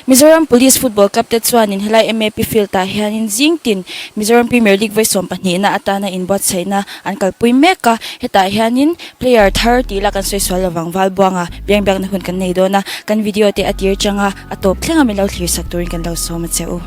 Mizoram Police Football Club te chuanin helai MAP Field ah hianin zing tin Mizoram Premier League vawi 12 na atana inbuatsaihna an kalpui mek a, hetah hianin player thar tih lah kan sawi sual lovang Valbuanga biangbiakna hun kan nei dawn a, kan video te a tir chang a, a tawp thleng a min lo thlir sak turin kan lo sawm a che u.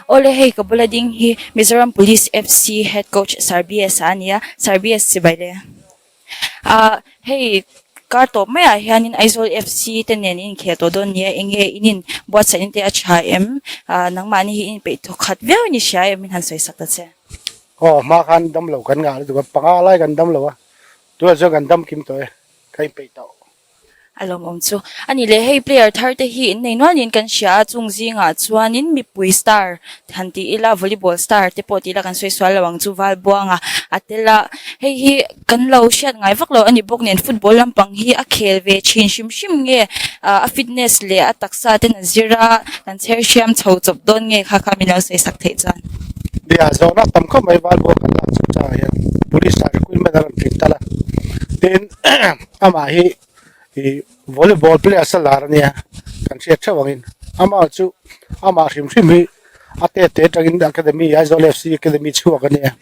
Awle hei ka bula ding hi Mizoram Police FC head coach Sir BS a ni a, Sir BS chibai le. Ah hei kar tawp maiah hianin Aizawl FC te nen in inkhel tawh dawn nia enge in in buatsaih te a tha em ah nangmahni hi in inpeih thawk khat viau in i hria em in han sawi sak ta che. Aw hma khan damlo kan ngah lutuk a panga lai kan damlo a tunah chuan kan dam kim tawh e ka inpeih tawh. A lawmawm chu a ni le. Hei player thar te hi innei nualin kan hria a, chung zingah chuanin mipui star han ti ila volleyball star te pawh ti ila kan sawi sual lo ang chu Valbuanga a tel a, hei hi kan lo hriat ngai vak lo a ni bawk nen football lampang hi a khel ve thin hrim hrim nge a fitness leh a taksa ten a zir a, kan chher hriam chho chawp dawn nge kha kha min lo sawi sak theih chuan. Nia zawhna tam khawp mai Valbuanga kan lak chhuah changah hian police ah recruitment a rawn tlin tal a, tin amah hi ih volleyball players a lar ania kan hriat theuh angin amah chu amah hrim hrim hi a tet te atangin academy Aizawl F C academy chhuak ania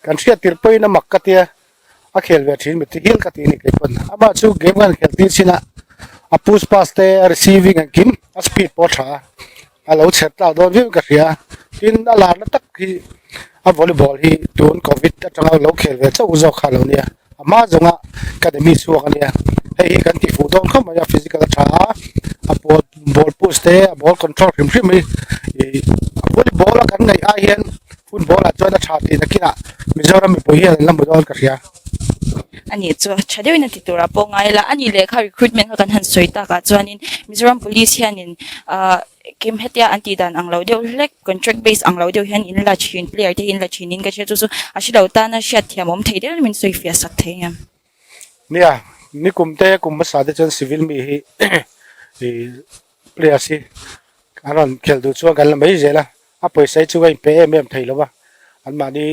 kan hriat tirh pawhin a mak ka tia a khel ve thin mitthi hial ka ti a ni kei pawn amah chu game khan khel tir chin a a push pass te a receiving engkim a speed pawh a tha a a lo chher tlak dawn viau in ka hria tin a larna tak hi a volleyball hi tun covid atanga lo khel ve chauh zawk kha a lo nia a hma zawnga academy chhuak a nia hei hi kan tih fuh dawn khawp mai a physical a tha a a ball ball push te a ball control hrim hrim hi ih volleyball a kan ngaih ai hian football ah chuan a tha tih nakinah Mizoram mipui hian an la hmu dawn ka hria. A nih chu tha deuhin a ti turah pawh ngai la a nih leh kha recruitment kha kan han sawi takah chuanin Mizoram Police hianin ahh kim hetia an tih dan ang lo deuh hlek contract base ang lo deuh hian in la thin player te hi in la thin in ka hria chu chu a hre lo tana hriat thiam awm thei deuhin min sawi fiah sak thei ang. Nia nikum te kum hmasa te chuan civil mi hi ih players hi an rawn khelh duh chuan kan la mai zel a a pawisa hi chu ka inpe em em thei lo va anmahni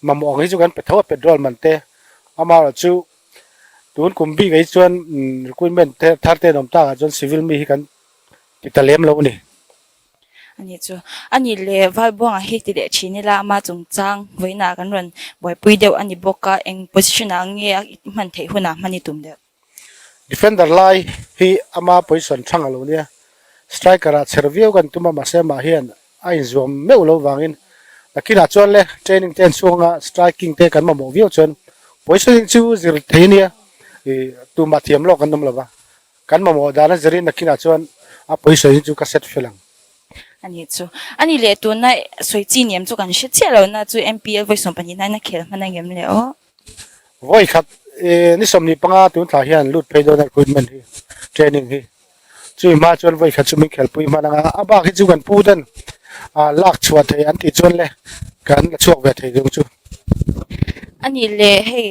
mamawh ang hi chu kan pe tho a petrol man te amaherawhchu tun kum bik ah hi chuan recruitment te thar te an awm tak ah chuan civil mi hi kan ti ta lem lo a ni. Ani chu a ni le Valbuanga hi ti leh thin ila ama chungchang vawiinah kan rawn buaipui deuh a ni bawk a eng position ah nge a hman theih hunah hman i tum deuh. Defender lai hi ama position thang a lo nia, striker ah chher viau kan tum a mahse amah hian a inzuam meuh lo vangin nakinah chuan le training te an chhung anga striking te kan mamawh viau chuan positioning chu zir thei ania ih tumah thiam lawk an awm lo va, kan mamawh dan a zirin nakinah chuan a position hi chu ka set fel ang. Ani chu ani leh tuna sawi chi niam chu kan hre chiah lo na chu MPL vawi 12 nain a khel hman ang em le aw. Vawi khat ni 15 tun thla hian lut phei dawn a recruitment hi training hi chui hma chuan vawi khat chu min khelpui hman anga a bak hi chu kan pu ten lak chhuah thei an tih chuan le kan la chhuak ve thei dung chu. Ani le hei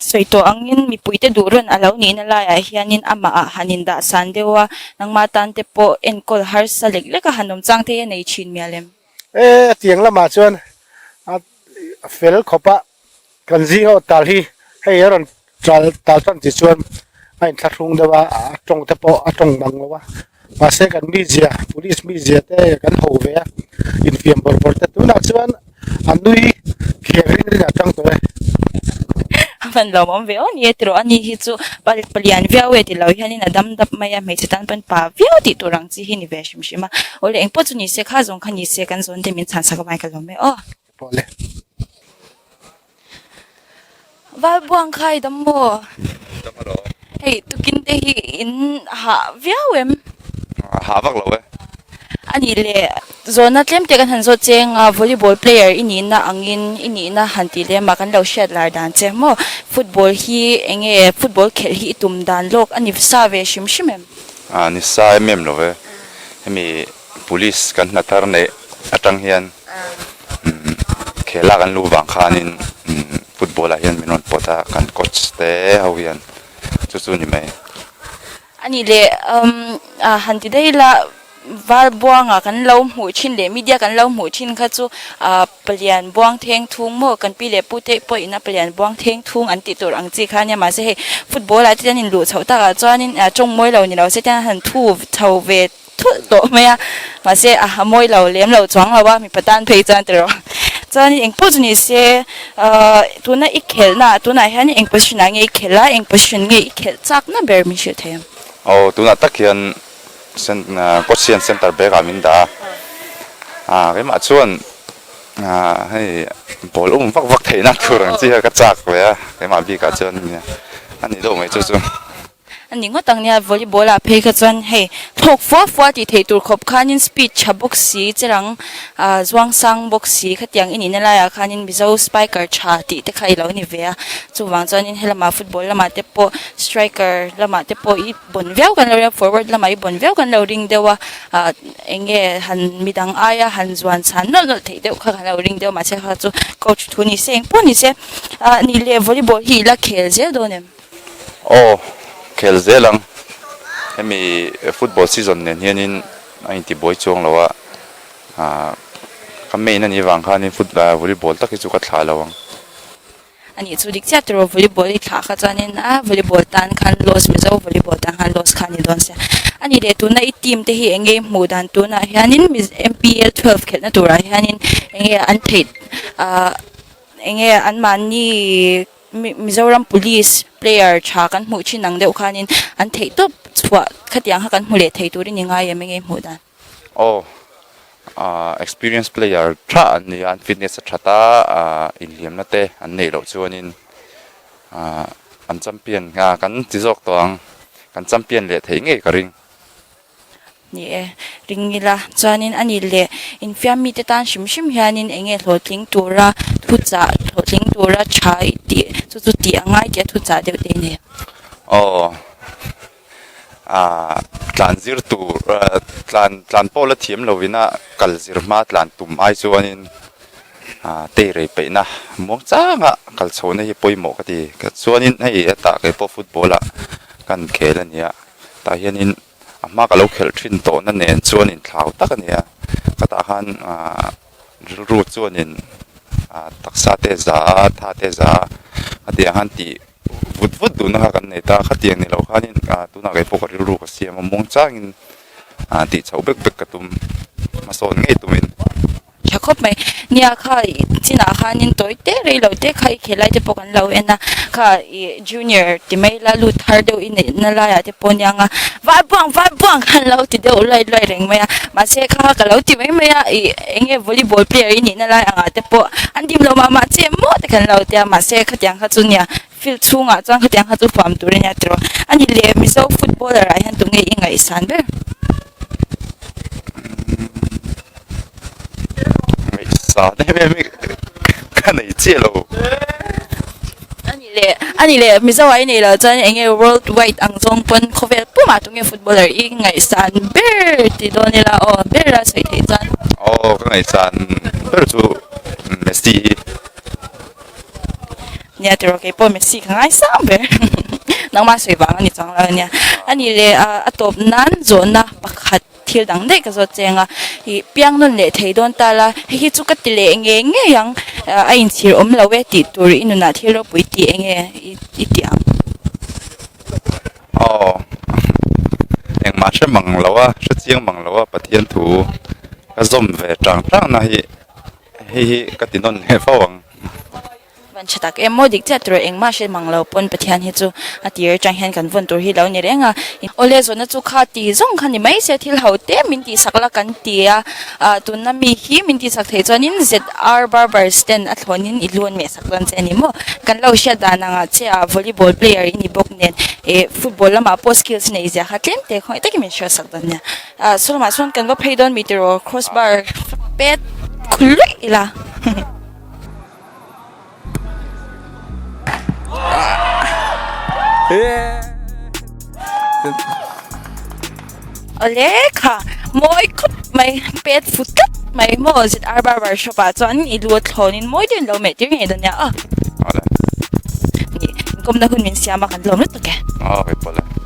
sawi tawh angin mipuite duh rawn a lo nihna laiah hianin amah ah han indah san deuh a nangmah tan te pawh enkawl harsa lek lek a han awm chang thei a nei thin mial em? E tiang lamah chuan a fel khawp a Kan zing ho tal hi hei a rawn tal tal tan tih chuan a inthlahrung deuh a, a tawng te pawh a tawng bang lo a, mahse kan mizia police mizia te kan ho ve a, infiam bawrh bawrh te tunah chuan a nui kheng ring ring ah tang tawh e. A van lawmawm ve aw ni e tiraw a ni hi chu pa palian viau e tilo hianin a dam dap mai a hmeichhe tan pawn pa viau tih tur ang chi hi ni ve hrim hrim a awle engpawh chu ni se kha zawng kha ni se kan zawn te min chhan sak avangin ka lawm e aw. Pawh le. Valbuang kha i dam maw? Dam alawm. Hei tukin te hi in hah viau em? Hah vak lo e. A nih leh zawhna tlem te kan han zawt cheng a, volleyball player i nihna angin i nihna han tih lem a kan lo hriat lar dan che maw? Football hi eng nge football khelh hi i tum dan lawk a ni sa ve hrim hrim em? A ni sa em em lo e. Hemi police kan hna thar neih atang hian khela kan luh vang khanin football ah hian min rawn pawt a kan coach te ho hian chu chu ni mai. A nih leh han ti daih ila Valbuanga kan lo hmuh thin leh media kan lo hmuh thin kha chu Palian buang theng thung maw kan pi leh pu te pawhin a Palian buang theng thung an tih tur ang chi kha ania mahse hei football ah te hian inluh chhoh takah chuanin tawng mawi lo ni lo se tiang han thu chho ve thulh tawh mai a, mahse a ha mawi lo lem lo chuang lo a, mipa tan phei chuan tiraw. Chuanin eng pawh chu ni se ahh tuna i khelhna ah tunah hian eng position ah nge i khelh a, eng position nge i khelh chakna ber min hrilh thei ang? Aw tunah tak hian coach hian center back ah min dah a, ah keimah chuan ah hei ball um vak vak theihna tur ang chi kha ka chak ve a, keimah bikah chuan a ni deuh mai chu chu. A ni ngawt ang nia, volleyball ah phei kha chuan hei thlawk fua fua tih theih tur khawp khanin speed tha bawk si, cherang ah zuang sang bawk si khatiang i nihna laiah khanin Mizo spiker tha tih te kha i lo ni ve a, chuvang chuanin helamah football lamah te pawh striker lamah te pawh i bawn viau kan lo ring a, forward lamah i bawn viau kan lo ring deuh a, ah eng nge han midang aia han zuan chhan nawlh nawlh theih deuh kha kan lo ring deuh a mahse kha chu coach thu ni se engpawh ni se ah nih leh volleyball hi i la khel zel dawn em? Aw, khel zel ang. Hemi football season nen hianin a intibuai chuang lo a, ka main a nih vang khanin volleyball tak hi chu ka thlah lo ang. A nih chu dik chiah tiraw volleyball i thlah kha chuanin a volleyball tan khan loss Mizo volleyball tan khan loss kha a ni dawn sia. A nih leh tuna i team te hi eng nge i hmuh dan tunah hianin MPL 12 khelhna turah hianin eng nge an theih eng nge anmahni Mizoram Police player tha kan hmuh thin ang deuh khanin an theih tawp chhuah khatiang kha kan hmu leh thei turin i ngai em enge i hmuh dan? Aw, experience player tha an ni a, an fitness a that a, inhliamna te an neih loh chuanin an champion kan ti zawk tawh ang, kan champion leh theih ngei ka ring. Ni e, ring ila. Chuanin a ni leh infiam mite tan hrim hrim hianin eng nge hlawhtling tura thuchah, hlawhtling tura tha i tih, chu chu tih a ngai tih a thuchah deuh te i nei. Aw, ah tlan zir tur, tlan tlan pawh la thiam lovina kal zir hma tlan tum ai chuanin ah teirei peihna muang changa kal chhohna hi pawimawh ka ti. Chuanin hei hetah keipawh football ah kan khel a nia. Tah hianin a hma ka lo khelh thin tawhna nen chuan inthlau tak a ni a, ka tah khan ahh rilru chuanin ahh taksa te za a, tha te za a, khatiang khan tih vut vut duhna kha kan nei ta, khatiang ni lo khanin ahh tunah kei pawh ka rilru ka siam a, muang changin ahh tih chhoh bek bek ka tum hmasawn ngei tumin. Tha khawp mai. Nia kha chinah khanin tawi te rei lo te kha i khel lai te pawh kan lo en a, kha i junior ti mai la lut thar deuh i neih na laiah te pawh aniang a, vai buang vai buang khan lo ti deuh luai luai reng mai a, mahse kha ka lo ti mai mai a, i eng nge volleyball player i nih na lai angah te pawh an dim lo mah mah che maw te kan lo ti a, mahse khatiang kha chu nia field chhungah chuan khatiang kha chu huam tur a nia tiraw. A ni leh Mizo footballer ah hian tunge i ngaihsan ber? Ngaihsan em em hi ka nei chiah lo. Ani leh ani leh Mizo ah i nei lo chuan eng nge world wide ang zawng pawn khawvel pumah tunge footballer i ngaihsan ber ti dawn ila aw ber a sawi theih chuan. Aw ka ngaihsan ber chu Messi hi. Nia tiraw kei pawh Messi ka ngaisang ber nangmah sawi vang a ni chuang lo ania. Ani leh a tawp nan zawhna pakhat thil dang daih ka zawt cheng a, ih piang nawn leh thei dawn ta la, hei hi chu ka ti leh ngei ngei ang, a inchhir awm lo e tih tur i nunah thil ropui tih eng nge i tih ang? Aw, engmah hre mang lo a, hre chiang mang lo a Pathian thu ka zawm ve tang tang na hi hei hi ka ti nawn leh fo ang. Van tha tak em maw dik chiah tur engmah hre mang lo pawn Pathian hi chu a tir atang hian kan vawn tur hi lo ni reng a. Awle zawhna chu kha ti zawng kha ni mai se thil ho te min tihsak la kan ti a, ah tunna mi hi min tihsak theih chuanin ZR Barbers ten a thlawnin i lu an mehsak dawn che a ni maw. Kan lo hriat dan angah che ah volleyball player i ni bawk nen eh football lamah pawh skills nei zia kha tlem te khawngaih takin min hriatsak dawn nia. Ah saw lamah sawn kan va phei dawn mi tiraw cross bar pet khul luih ila. Awle kha mawi khawp mai pet fu tlat mai maw ZR barber shop ah chuan i lu a thlawn in mawi deuhin lo meh tir ngei dawn nia aw. Awle. Ni inkawmna hun min siam a kan lawm lutuk e. Aw kei pawh le.